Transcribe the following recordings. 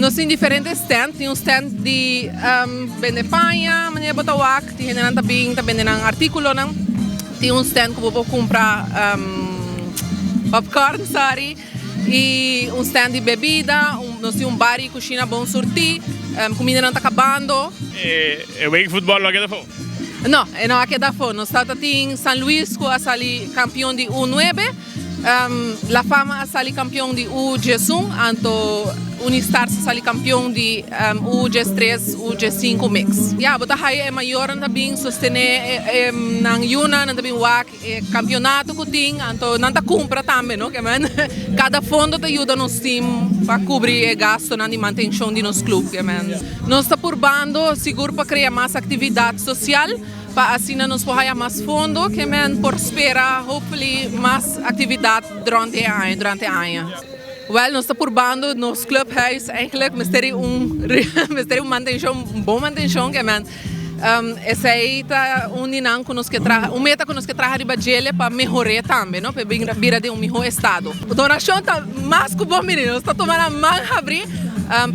Nos tin diferente stand, tin un stand di bende paña, manera bo ta wak, tin hendenan ta bin ta bende nan articulonan, tin un stand cu bo por cumpra popcorn, sorry, y un stand di bebida, nos tin un bar y cushina bon surti, cumindanan ta cabando. E wega futbol lo a keda afo? No, e no a keda afo. Nos ta tin San Luis cu a sali campeon di U nuebe. La Fama a sali kampion di U 11, anto Unistars a sali kampion di U 13, U 15 mix. Ya, bo ta haya e mayornan ta bin sostené nan yunan, nan ta bin wak e kampionato ku tin, anto nan ta kumpra tambe, no? Ke men kada fondo ta yuda nos team pa kubri e gastonan di mantenshon di nos klub, ke men. Nos ta purbando sigur pa krea mas aktividat sosial. Pa asina nos por haya mas fondo ke men por spera hopefully mas actividad durante e aña durante e aña. Wel nos ta purbando nos clubhuis eigenlijk mester di un mester di un mantencion un bon mantencion ke men esey ta un di nan ku nos ke traha un meta ku nos ke traha riba djele pa mehor'é tambe no pa e bira den un miho estado. Donacion ta mas ku bon bini nos ta tuma nan man habri.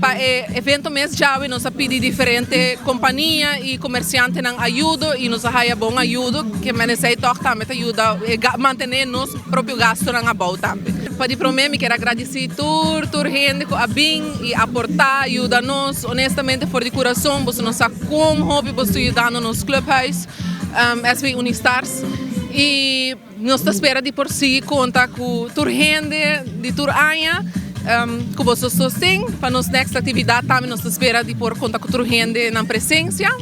Pa e evento mes djawe nos a pidi diferente kompania i komersiantenan ayudo i nos a haya bon ayudo ke men esei tòg tambe ta yuda mantené nos propio gastunan abou tambe. Pa di promé mi kier a gradisí tur tur hende ku a bin i aportá yuda nos honestamente for di kurason boso no sa kon hopi boso ta yudando nos clubhuis SV Unistars i Nos ta spera di por sigui konta ku tur hende di tur aña ku boso sosten pa nos next aktividat tambe nos ta spera di por konta ku tur hende nan presensia.